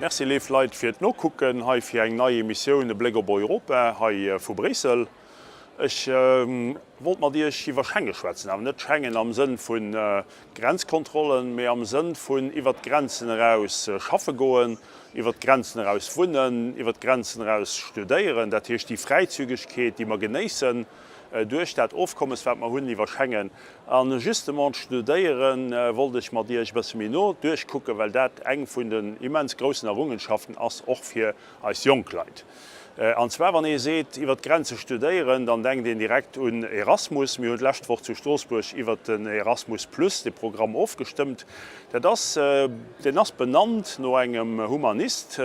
Merci léif Leit fir d'Nokucken hei fir eng nei Emissioun E Bléck op Europa hei vu Bréissel. Ech wollt mat Iech iwwer Schengen schwätzen, awer net Schengen am Sënn vu Grenzkontrollen, mee am Sënn vun iwwer d'Grenzen eraus schaffe goen, iwwer d'Grenzen eraus wunnen, iwwer d'Grenzen eraus studéieren, dat heescht déi Fräizügegkeet déi mer genéissen duerch dat Ofkommes wat mer hunn iwwer Schengen. An justement d'Studéieren wollt ech mat Iech e bësse méi no duerchkucken, well dat eng vun den immens groussen Errungenschaften ass, och fir eis jonk Leit. An zwar, wann ee seet iwwert d'Grenze studéieren, dann denkt een direkt un Erasmus. Mir hunn d'lescht Woch zu Stroossbuerg iwwert den Erasmus Plus, dee Programm, ofgestëmmt. Dat ass, deen ass benannt no engem Humanist,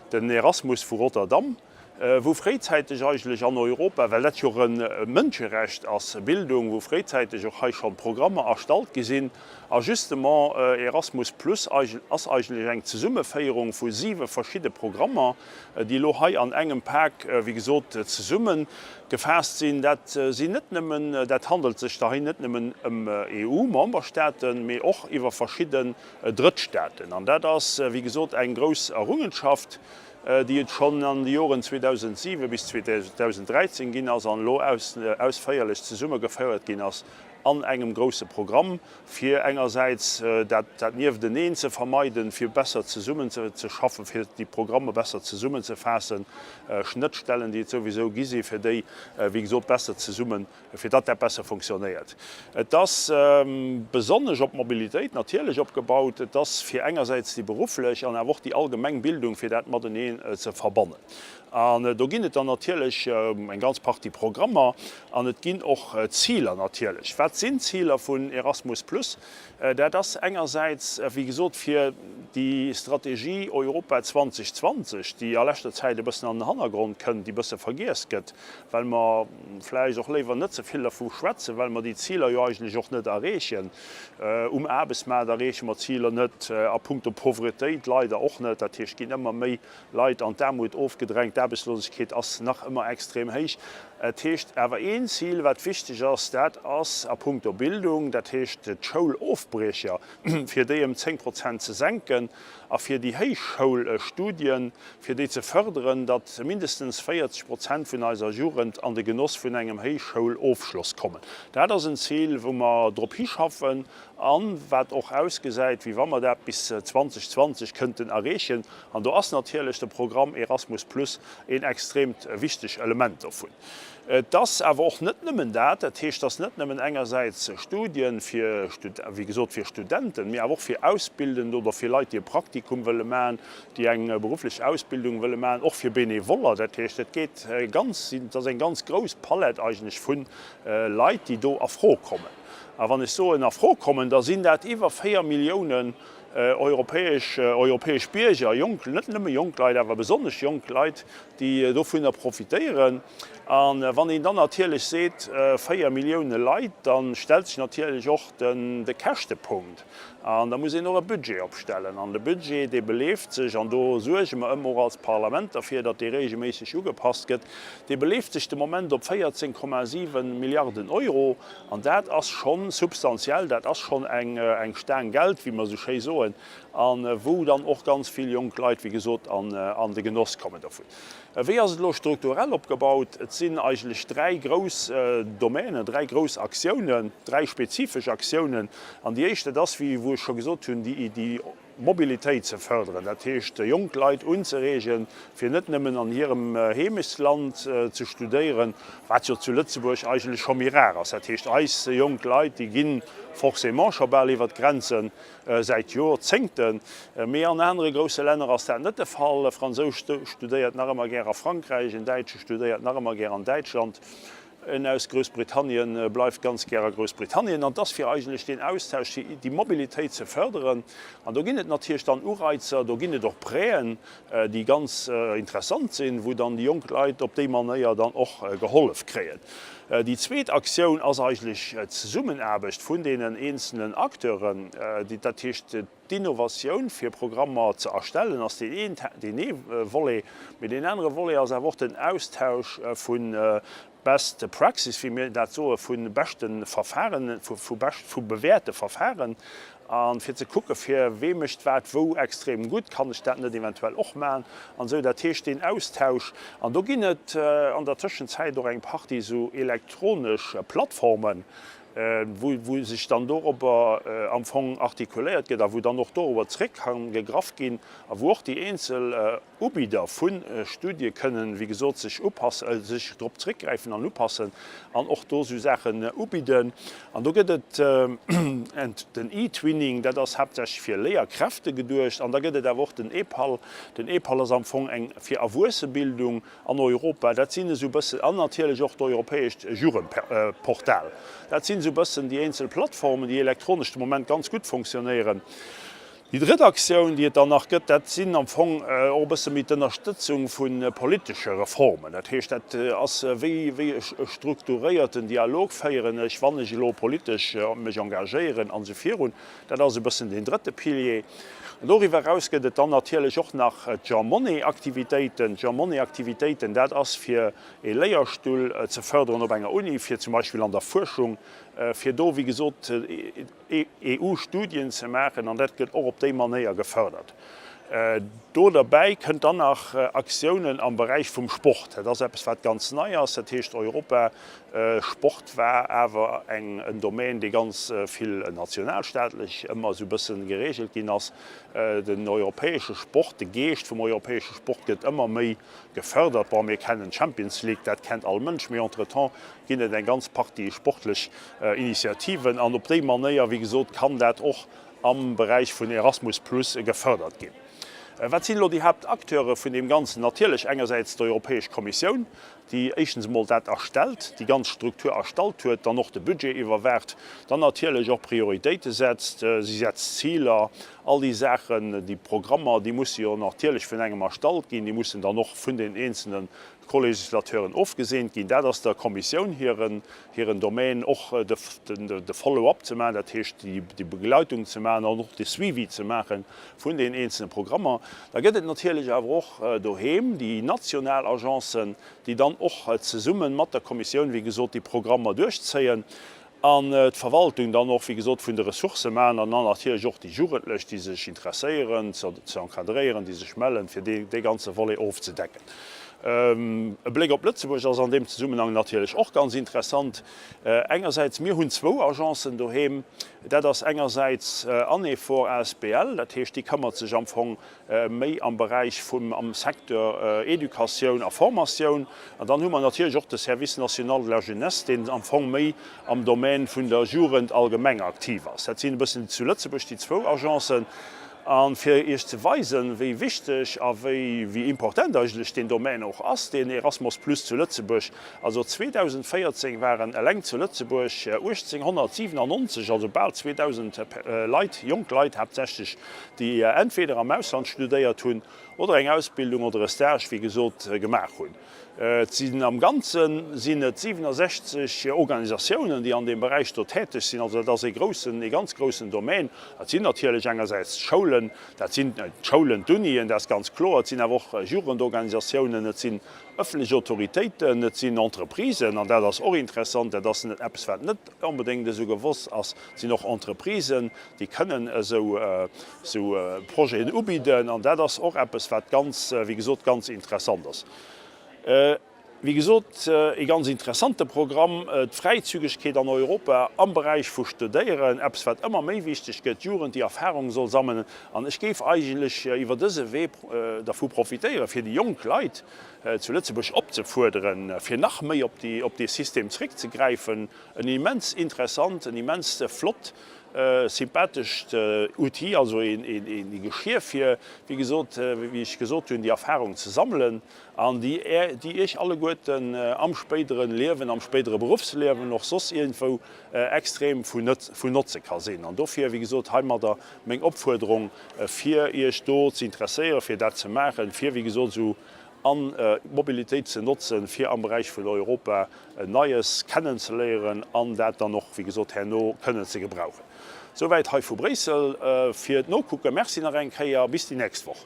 den Erasmus vu Rotterdam. Wou fréizäiteg eigentlech an Europa, well dat jo och e Mënscherecht ass, Bildung, wou fréizäiteg och hei schonn Programmer erstallt gi sinn. A justement Erasmus Plus ass eigentlech eng Zesummeféierung vu siwe verschidde Programmer, déi elo hei an engem Pak, wéi gesot, zesummegefaasst sinn. Dat sinn net nëmmen, dat handelt sech da hei net nëmmen ëm EU-Memberstaaten, mee och iwwer verschidden Drëttstaaten. An dat ass, wéi gesot, eng grouss Errungenschaft. déi et schonn an de Joren 2007 bis 2013 ginn ass an elo ausféierlech zesummegefouert ginn ass an engem grousse Programm, fir engersäits dat Niefteneen ze vermeiden, fir besser zesummenzeschaffen, fir déi Programmer besser zesummenzefaassen, Schnëttstellen, déi et souwisou gi sinn, fir déi, wéi gesot, besser zesummen fir datt dat besser funktionéiert. Et ass besonnesch op d'Mobilitéit natierlech opgebaut. Et ass fir engersäits déi berufflech an awer och déi allgemeng Bildung, fir dat mateneen ze verbannen. An do ginn et dann natierlech eng ganz Partie Programmer an et ginn och Ziler natierlech. Wat sinn d'Ziler vun Erasmus plus? Dat ass engersäits, wéi gesot, fir déi Strategie Europa 2020, déi a leschter Zäit e bëssen an den Hannergrond kënnt, déi e bësse vergiess gëtt, well mer vläicht och léiwer net ze vill dervu schwätzen, well mer déi Ziler jo eigentlech och net erreechen. Um Aarbechtsmaart erreeche mer d'Ziler net, a puncto Pauvretéit leider och net. Dat heescht, et ginn ëmmer méi Leit an d'Aarmut ofgedrängt, d'Aarbechtslosegkeet ass nach ëmmer extrem héich. Et heescht awer een Zil, wat wichteg ass, dat ass a puncto Bildung, dat heescht d'Schoulofbriecher, fir déi ëm 10 Prozent ze senken a fir déi Héichschoulstudien, fir déi ze fërderen, datt mindestens 40 Prozent vun eiser Jugend an de Genoss vun engem Héichschoulofschloss kommen. Dat ass en Zil, wou mer drop hischaffen a wat och ausgesäit, wéi wa mer dat bis 2020 kënnten erreechen. An do ass natierlech de Programm Erasmus Plus een extreemt wichteg Element dovun. Et ass awer och net nëmmen dat. Dat heescht, et ass net nëmmen engersäits Studien fir, wéi gesot, fir Studenten, mee awer och fir Ausbildend oder fir Leit, déi e Praktikum wëlle maachen, déi eng berufflech Ausbildung wëlle maachen, och fir Benevoller. Dat heescht, et geet ganz, et ass eng ganz grouss Palett eigentlech vu Leit, déi do a Fro kommen. A wann ech soen a Fro kommen, da sinn dat iwwer 4 Milliounen Europäesch, europäesch Bierger, jonk, net nëmme jonk Leit, awer besonnesch jonk Leit, déi dovunner profitéieren. A wann een dann natierlech seet, 4 Millioune Leit, da stellt sech natierlech och den, de Käschtepunkt. An da muss een och e Budget opstellen. An de Budget, dee beleeft sech, an do suerge mer ëmmer och als Parlament derfir, datt dee regelméisseg ugepasst gëtt, dee beleeft sech de Moment op 14,7 Milliarden Euro. An dat ass scho substantiell, dat ass schonn eng Staang Geld, wéi mer esou schéi soen, a wou dann och ganz vill jonk Leit, wéi gesot, an de Genoss kommen dovun. Wéi ass et elo strukturell opgebaut? Et sinn eigentlech dräi grouss Domänen, dräi grouss Aktiounen, dräi spezifesch Aktiounen. An déi éischt, dat ass, wéi wou ech scho gesot hunn, déi Mobilitéit ze fërderen, dat heescht jonk Leit unzereegen, fir net nëmmen an hirem Heemechtsland ze studéieren, wat jo zu Lëtzebuerg eigentlech scho méi rar ass. Dat heescht eis jonk Leit, déi gi forcément scho bal iwwert d'Grenze säit Jorzéngten, mee an anere grousse Länner ass dat net de Fall. E Fransous studéiert nach ëmmer gär a Frankräich, en Däitsche studéiert nach ëmmer gär an Däitschland. En aus Groussbritannien bleift ganz gär a Groussbritannien. An et ass fir eigentlech deen Austausch, déi Mobilitéit ze fërderen. An do ginn et natierlech dann Ureizer, do ginn et och Prêten, déi ganz interessant sinn, wou dann déi jonk Leit op déi Manéier dann och gehollef kréien. Déi zweet Aktioun ass eigentlech d'Zesummenaarbecht vun deenen eenzelnen Acteuren, dat heescht, D'Innovatioun fir Programmer ze erstellen ass deen een, deen ee Volet, mee deen anere Volet ass awer och den Austausch vu Best Praxis, wéi mir dat soen, vu beschte Verfahren, vu bescht, vu bewährte Verfahren. A fir ze kucke fir wee mécht wat wou extrem gutt, kann ech dat net eventuell och maachen an esou. Dat heescht deen Austausch. An do ginn et an der Tëschenzäit och eng Partie esou elektronesch Plattformen, wou wou sech dann dorobber am Fong artikuléiert gëtt a wou dann och dorobber zréck ka gegraff ginn a wou och déi eenzel Ubidder vu Studie kënnen, wéi gesot, sech upassen, sech drop zréckgräifen an upassen an och do esou Saachen ubidden. An do gëtt et den eTwinning, dat ass haaptsächlech fir Léierkräfte geduecht. An da gëtt et awer och den EPAL. Den EPAL ass am Fong eng fir Erwuessebildung an Europa. Dat sinn esou e bëssen, an natierlech och d'europäescht Jugendportal. Dat sinn esou e bëssen déi eenzel Plattformen, déi elektronesch de Moment ganz gutt fonctionnéieren. Déi drëtt Aktioun, déi et dann nach gëtt, dat sinn am Fong och e bësse méi d'Ënnerstëtzung vu politesche Reformen. Dat heescht, dat ass, wéi wéi e strukturéierten Dialog féieren ech, wann ech elo politesch mech engagéieren an esou virun. Dat ass e bëssen deen drëtte Pilier. An doriwwer eraus gëtt et dann natierlech och nach d'Jean Monnet-Aktivitéiten. D'Jean Monnet-Aktivitéiten, dat ass fir ee Léierstull ze fërderen op enger Uni, fir zum Beispill an der Fuerschung, fir do, wéi gesot, EU-Studien ze maachen an dat gëtt och op déi Manéier gefërdert. Do derbäi kënnt dann nach Aktiounen am Beräich vum Sport. Dat ass eppes, wat ganz nei ass. Dat heescht, Europa, Sport war awer eng, en Domän, dee ganz vill nationalstaatlech ëmmer esou e bësse geregelt ginn ass. Den europäesche Sport, de Geescht vum europäesche Sport gëtt ëmmer méi gefërdert. Bon, mir kennen d'Champions League, dat kennt all Mënsch, mee entretemps ginn et eng ganz Partie sportlech Initiativen an op déi Manéier, wéi gesot, kann dat och am Beräich vun Erasmus Plus gefërdert ginn. Wat sinn elo déi Haaptacteure vun deem Ganzen? Natierlech engersäits d'Europäesch Kommissioun, déi éischtens emol dat erstellt, déi ganz Struktur erstallt huet, dann och de Budget iwwerwaacht, dann natierlech och Prioritéite setzt, si setzt Ziler, all déi Saachen, déi Programmer, déi musse jo natierlech vun engem erstallt ginn, déi mussen dann och vun den eenzelne D'Co-Législateuren ofgeseent ginn. Dat ass der Kommissioun hiren hiren Domaine, och de Follow-up ze maachen, dat heescht déi Begleitung ze maachen an och de Suivi ze maache vun den eenzelne Programmer. Da gëtt et natierlech awer och doheem déi national Agencen, déi dann och zesumme mat der Kommissioun, wéi gesot, déi Programmer duerchzéien. An d'Verwaltung dann och, wéi gesot, vun de Ressourcë maachen an dann natierlech och déi Jugendlech, déi sech interesséieren, ze encadréieren, déi sech mellen, fir dee ganze Volet ofzedecken. E Bléck op Lëtzebuerg ass an deem Zesummenhang natierlech och ganz interessant. Engersäits, mir hunn zwou Agencen doheem. Dat ass engersäits Anefor asbl, dat heescht, déi këmmert sech am Fong méi am Beräich vum, am Secteur Educatioun a Formatioun. An dann hu mer natierlech och de Service national de la jeunesse, deen am Fong méi am Domän vun der Jugend allgemeng aktiv ass. Dat sinn e bëssen zu Lëtzebuerg déi zwou Agencen. A fir Iech ze weisen, wéi wichteg a wéi, wéi important eigentlech deen Domän och ass, deen Erasmus Plus zu Lëtzebuerg, also 2014 waren eleng zu Lëtzebuerg 1.897, also bal 2.000 Leit, jonk Leit haaptsächlech, déi entweder am Ausland studéiert hunn oder eng Ausbildung oder e Stage, wéi gesot, gemaach hunn. Et sinn am Ganze sinn et 67 Organisatiounen, déi an deem Beräich do täteg sinn. Also dat ass ee groussen, ee ganz groussen Domän. Dat sinn natierlech engersäits d'Schoulen, dat sinn d'Schoulen, d'Unien, dat ass ganz kloer. Et sinn awer och Jugendorganisatiounen, et sinn ëffentlech Autoritéiten, et sinn Entreprisen, an dat ass och interessant, dat ass eppes, wat net onbedéngt esou gewosst ass, et sinn och Entreprisen, déi kënnen esou Projeten ubidden an dat ass och eppes, wat ganz, wéi gesot, ganz interessant ass. Wéi gesot, ee ganz interessante Programm, d'Fräizügegkeet an Europa am Beräich vu Studéieren, eppes, wat ëmmer méi wichteg gëtt, d'Jugend, déi Erfahrung soll sammeln. An ech géif eigentlech iwwer dëse Wee dervu profitéieren, fir déi jonk Leit zu Lëtzebuerg opzefuerderen, fir nach méi op dee System zréckzegräifen. En immens interessant, en immens flott, sympathescht Outil, also ee Geschir fir, wéi gesot, wéi ech gesot hunn, déi Erfahrung ze sammelen an déi déi Iech alleguerten am spéidere Liewen, am spéidere Beruffsliewen, och soss iergendwou extrem vun Notze ka sinn. An dofir, wéi gesot, heimadder meng Opfuerderung, fir Iech do ze interesséieren, fir dat ze maachen, fir, wéi gesot, esou an d'Mobilitéit ze notzen, fir am Beräich vun Europa Neies kennenzeléieren an dat dann och, wéi gesot, herno kënnen ze gebrauchen. Souwäit hei vu Bréissel fir d'Nokucken. Merci nach eng Kéier. Bis déi nächst Woch.